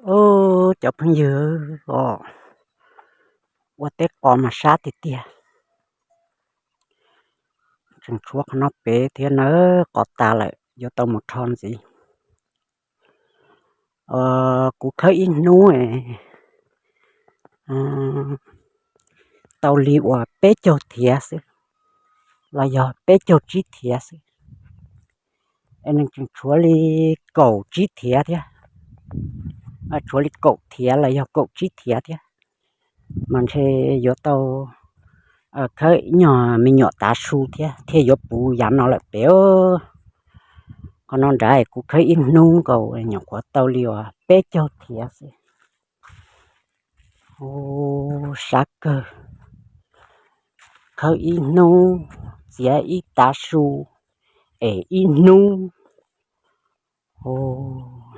Ub, cov phooj ywg os, ua teb qos mas sab tiag tiag. Tseem tshuav qhov no pem thiab nawb, qos tas lawm yuav tau mus rho ntxiv. Kuv khawb ib hnub tau li uas peb caug thiav xwb, los yog peb caug tsib thiav xwb. Es nws tseem tshuav li kaum tsib thiav thiab, tshuav li kaum thiav los yog kaum tsib thiav thiab. Mas ntshe yuav tau khawb ib nyuag me nyuam tav su thiab thiaj yuav puv yav no lawm pem. Qhov no nrad kuv khawb ib hnub nkaus nyuam qhuav tau li uas peb caug thiav xwb. Ub, sab kawg. Khawb ib hnub, txiav ib tav su, es ib hnub. Ub,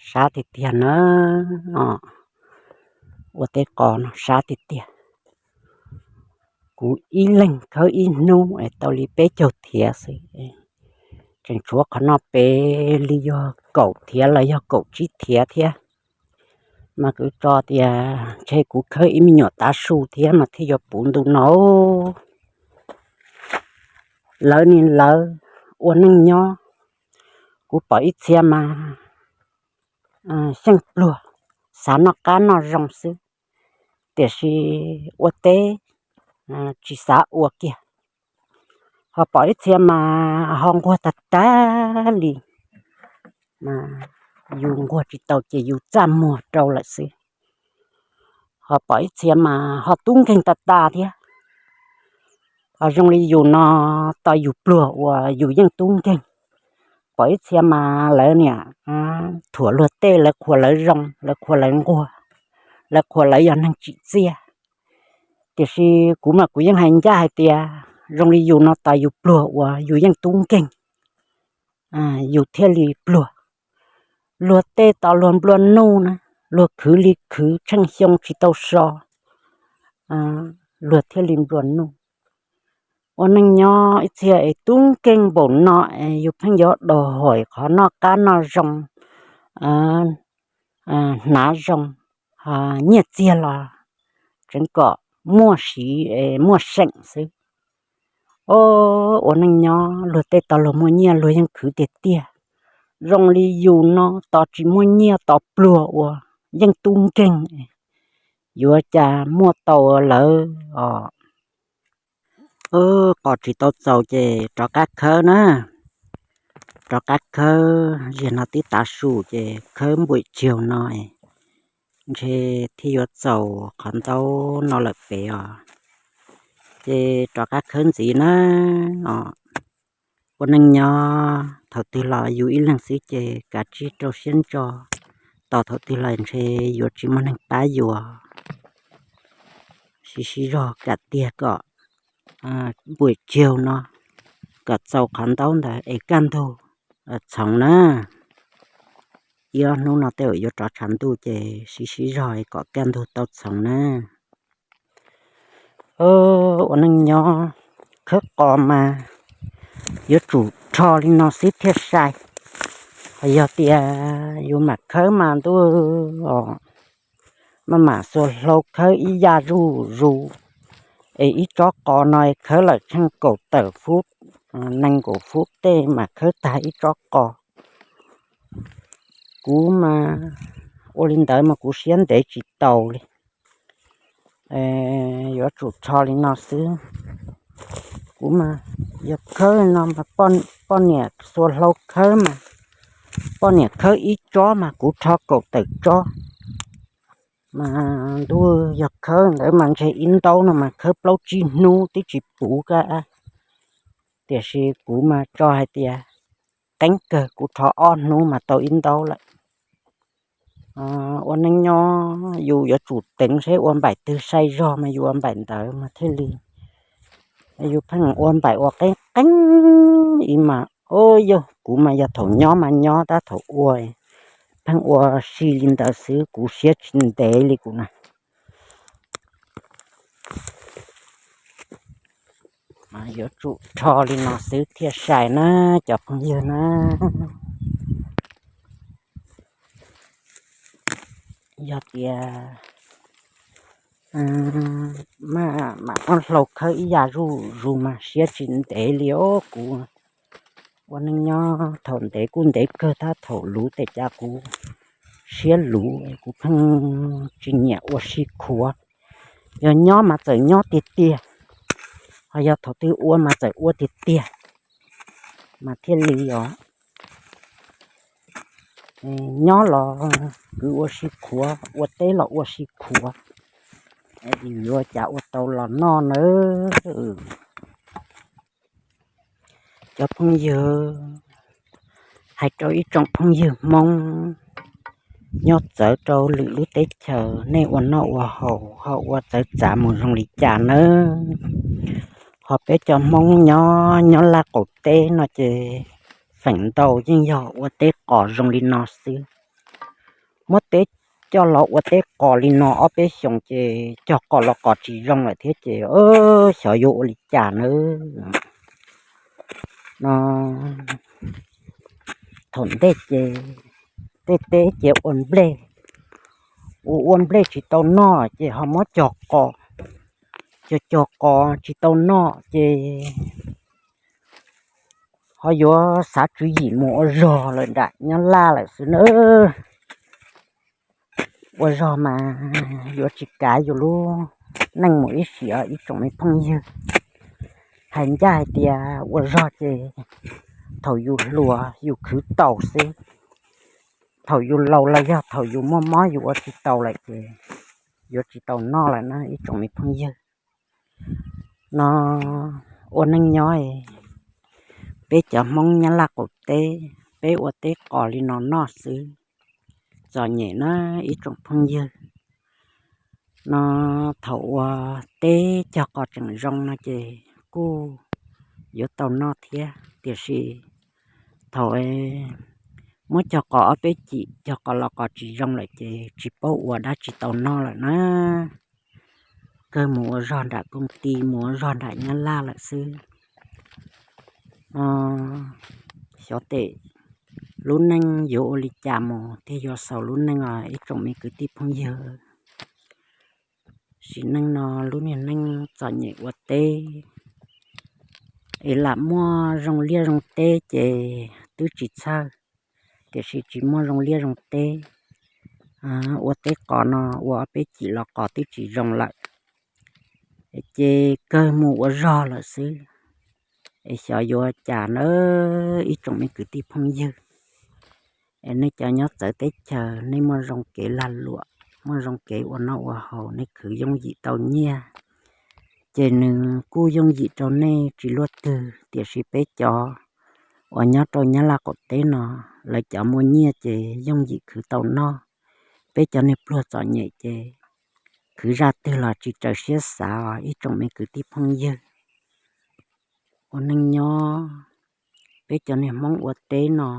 sab tiag tiag na. Ua teb qos no sab tiag tiag. Kuv ib leeg khawb ib hnub es tau li peb caug thiav xwb. Tseem tshuav qhov no pem li yog kaum thiav los yog kaum tsib thiav thiab. Mas kuv tso tias ntshe kuv khawb ib me nyuam tav su thiab mas thiaj yuav puv ntu no. Lawv ni lawv ua neej nyob, kuv pom ib txhia mas xyeej pluag, xav noj qab noj zoo xwb, tiam sis ua teb tsis xav ua kiag. Ho pom ib txhia mas ho nquag tag tag li, mas yus nquag tsis tau ces yus txaj muag rau lawm xwb. Ho pom ib txhia mas ho tub nkeeg tag tag thiab. Ho zoo li yus no tos yus pluag uas yus yeej tub nkeeg. Pom ib txhia mas lawv niam thuam luag tej, lawv qhuas lawv zoo, lawv qhuas lawv nquag, lawv qhuas lawv yog neeg tsim txiaj. Tiam sis kuv mas kuv yeej hais ncaj hais tias zoo li yus no tos yus pluag uas yus yeej tub nkeeg, yus thiaj li pluag. Luag tej tos luag nplua nuj na, luag khwv li khwv tsheej xyoo tsis tau so, luag thiaj li nplua nuj. Ua neej nyob ib txhia es tub nkeeg npaum no es yus pheej yuav đòi hỏi qhov noj qab noj zoo, hnav zoo, nyiaj txiag los tseem kom muaj siv muaj seem xwb. Ua neej nyob luag tej tos luag muaj nyiaj luag yeej khwv tiag tiag. Zoo li yus no tos tsis muaj nyiaj tos pluag uas yeej tub nkeeg, yuav cas muaj tau lawv os. Qos tsis tau txaus ces rov qab khawb na. Rov qab khawb, ziag no tib tav su ces khawb npuam tsaug no, ntshe thiaj yuav txaus qhov ntaub no lawm pem os. Ces rov qab khawb ntxiv na. Ua neej nyob thaum twg los yus ib leeg xwb ces kav tsij rau siab ntso, tos thaum twg los ntshe yuav tsis muaj neeg pab yus. Siv siv zog kam tiag kom npuam tsaug no, kom txaus qhov ntaub ntawd es kaj ntug txhoov na. Ib ob hnub no tej zaum yuav rov tshav ntuj ces siv siv zog kom kaj ntug tau txhoov na. Ua neej nyob khawb qos mas yuav tsum rho li no xwb thiaj sai. Yog tias yus mam khawb mas ntuj os, maj mam xuas hlau khawb ib yam zuj zus, es ib tsob qos no khawb lawm tsheej kaum tawm fub, nees nkaum fub tej mam khawb tag ib tsob qos. Kuv mas ua li ntawd mas kuv siab ntev tsis taus li. Yuav tsum rho li no xwb. Kuv mas yog khawb no mas poj niam xuas hlau khawb mas, poj niam khawb ib tsob mas kuv rho kaum tawm tsob. Mas ntuj, yog khawb ntawd mas ntshe ib ntaub no mas khawb plaub tsib hnub twb tsis puv kab. Tiam sis kuv mas tso hais tias qeeb kawg kuv rho ob hnub mas tau ib ntaub lawm. Ua neej nyob yus yuav tsum teev seb ua npaim twg sai zog mas yus ua npaim ntawd mas thiaj li. Yus pheej ua npaim ua qeeb qeeb ib mas, o yog kuv mas yog thaum nyob mas nyob tab thaum ua, pheej ua si li ntawd xwb kuv siab tsis ntev li kuv na. Yuav tsum rho li no xwb thiaj sai na cov phooj ywg na. Yog tias maj mam muab hlau khawb ib yam zuj zus mas siab tsis ntev li os kuv. Ua neej nyob thaum ntev kuj ntev kawg, tab thaum luv tes cas kuv siab luv, kuv pheej tsis nyiam ua si khuav. Yog nyob mas txawm nyob tiag tiag, ho yog thaum twg ua mas txawm ua tiag tiag mas thiaj li os. Nyob los kwv ua si khuav, ua teb los ua si khuav, yuav cas ua tau los noj nawb. Cov phooj ywg, hais rau ib tsoom phooj ywg Hmoob nyob txawv rau lwm lub teb chaws, nej ua noj ua haus ho ua txawv txav mus zoo li cas nawb. Ho peb cov Hmoob nyob nyob Laj Qaum teb no ces feem ntau yeej yog ua teb qos zoo li no xwb. Muab teb coj los ua teb qos li no ob peb xyoos ces cog qos los qos tsis zoo lawm thiab ces xyov yuav ua li cas nawb. No thaum ntej ces tej teb ces ua nplej, ua ua nplej tsis tau noj ces ho muab cog qos, cog cog qos tsis tau noj ces ho yuav xav tswv yim mus ua zog lawm nram nyob Laj lawm xwb nawb. Ua zog mas yuav tsis kav yus lub neej mus ib sim os ib tsoom me phooj ywg. Hais ncaj hais tias ua zog ces thaum yus hluas yus khwv tau xwb, thaum yus laus los yog thaum yus muaj mob yus ua tsis tau lawm ces yuav tsis tau noj lawm na ib tsoom me phooj ywg. No ua neej nyob, peb cov Hmoob nyob Laj Qaum teb, peb ua teb qos li no noj xwb, txom nyem na ib tsoom phooj ywg. No thaum uas teb cog qos tseem zoo no ces kuj yuav tau noj thiab, tiam sis thaum muab cog qos ob peb cim cog qos los qos tsis zoo lawm ces tsis paub ua dab tsi tau noj lawm na. Kawg mus ua zog nram koom ti mus ua zog nram nyob Laj lawm xwb. Xyov tes lub neej yuav ua li cas mus thiaj yuav xaus lub neej os ib tsoom me kwv tij phooj ywg. Sim neej no lub niag neej txom nyem ua teb es lam muaj zoo liaj zoo teb ces twb tsis txhawj, tiam sis tsis muaj zoo liaj zoo teb, ua teb qos no ua ob peb cim los qos twb tsis zoo lawm, ces kawg mus ua zog lawm xwb. Es xyov yuav cas na ib tsoom me kwv tij phooj ywg. Es nej cov nyob txawv teb chaws nej muaj zoo kev lag luam, muaj zoo kev ua noj ua haus, nej khwv yooj yim tau nyiaj, ces nws kuj yooj yim rau nej tsis luaj twg, tiam sis peb cov uas nyob rau Nyab Laj qaum teb no, lawv cov muaj nyiaj ces yooj yim khwv tau noj. Peb cov niag pluag txom nyem ces khwv zaj twg los tsis raws siab xav os ib tsoom me kwv tij phooj ywg. Ua neej nyob, peb cov niag Hmoob ua teb no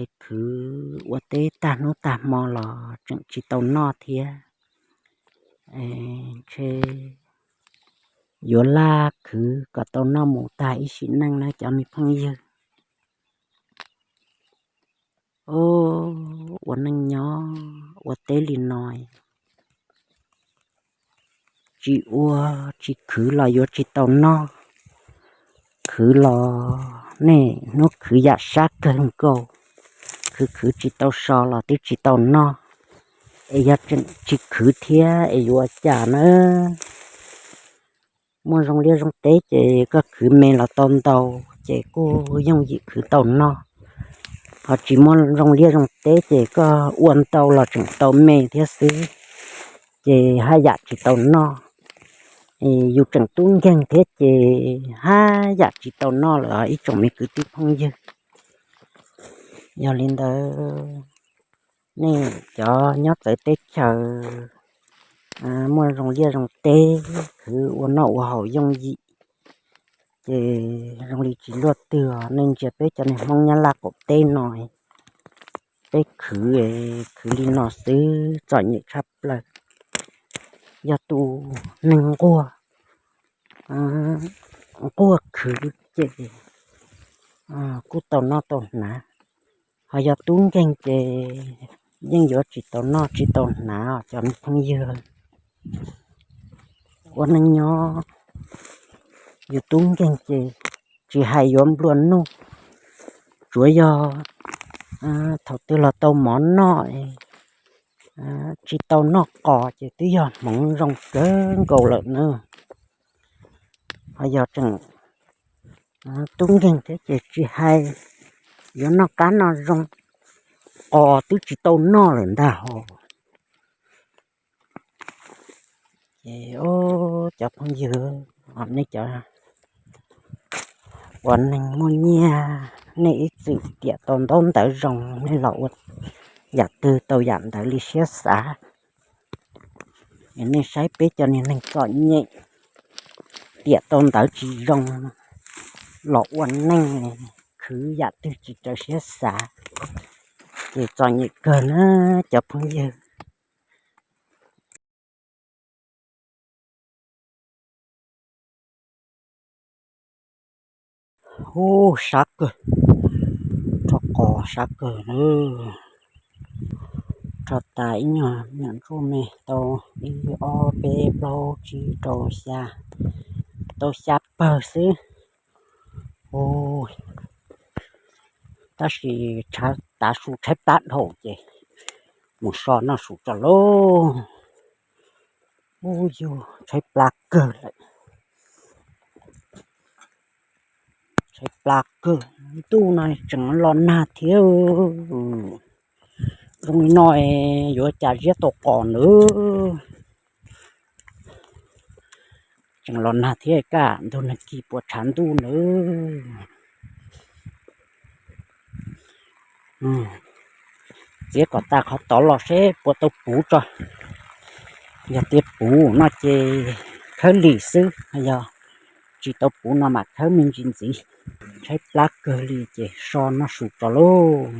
es khwv ua teb tag hnub tag hmo los tseem tsis tau noj thiab. Ntshe yuav laj khwv kom tau noj mus tag ib sim neej na cov me phooj ywg. Ua neej nyob ua teb li no, tsis ua tsis khwv los yuav tsis tau noj. Khwv los nej hnub khwv yam sab kawg nkaus, khwv khwv tsis tau so los twb tsis tau noj. Es yog tseem tsis khwv thiab es yuav ua cas na? Muaj zoo liaj zoo teb ces koj khwv me los tau ntau, ces kuj yooj yim khwv tau noj. Ho tsis muaj zoo liaj zoo teb ces koj ua ntau los tseem tau me thiab xwb, ces haj yam tsis tau noj. Yus tseem tub nkeeg thiab ces haj yam tsis tau noj lawm ib tsoom me kwv tij phooj ywg. Yog li ntawd, nej cov nyob txawv teb chaws muaj zoo liaj zoo teb, khwv ua noj ua haus yooj yim, ces zoo li tsis luaj twg os. Nej ntsia peb cov niag Hmoob Nyab Laj qaum teb no, peb khwv, khwv li no xwb txom nyem tshaj plaws. Yog tus neeg nquag, nquag khwv ces kuj tau noj tau hnav. Ho yog tub nkeeg ces yeej yuav tsis tau noj tsis tau hnav os cov phooj ywg. Ua neej nyob yus tub nkeeg ces tsis hais yuav nplua nuj, tsuav yog thaum twg los tau mov noj, tsis tau noj qos ces twb yog hmoov zoo kawg nkaus lawm na. Ho yog tseem tub nkeeg thiab ces tsis hais yuav noj qab noj zoo, qos twb tsis tau noj lawm ntag hos. Ces cov phooj ywg, nej cov ua neeg muaj nyiaj, nej ib txwm tiam tau ntaub ntawv zoo, nej los ua yam twg tau yam ntawd li siab xav. Es nej saib peb cov niag neeg txom nyem tiam tau ntawv tsis zoo los ua neej, khwv yam twg tsis raws siab xav, ces txom nyem kawg na cov phooj ywg. Ub, sab kawg, rho qos sab kawg na. Rho tas ib nyuag me nyuam ntsuj me tau ib ob peb plaub tsib rau xya, tau xya pawg xwb. Ub, tab sis tshav tav su tshaib plab dhau ces mus so noj su tso lauj. Ub, yus tshaib plab kawg lawm. Tshaib plab kawg, ntuj no tseem los nag thiab. Zoo li no yuav cas ziab tau qos nws. Tseem los nag thiab, kaj ntug nag kis puas tshav ntuj nws. Txiav kom tas qhov tod los seb puas tau puv tso. Yog tias puv no ces khawb lim xwb, yog tsis tau puv no mam khawb me ntsis ntxiv. Tshaib plab kawg li ces so noj su tso lauj.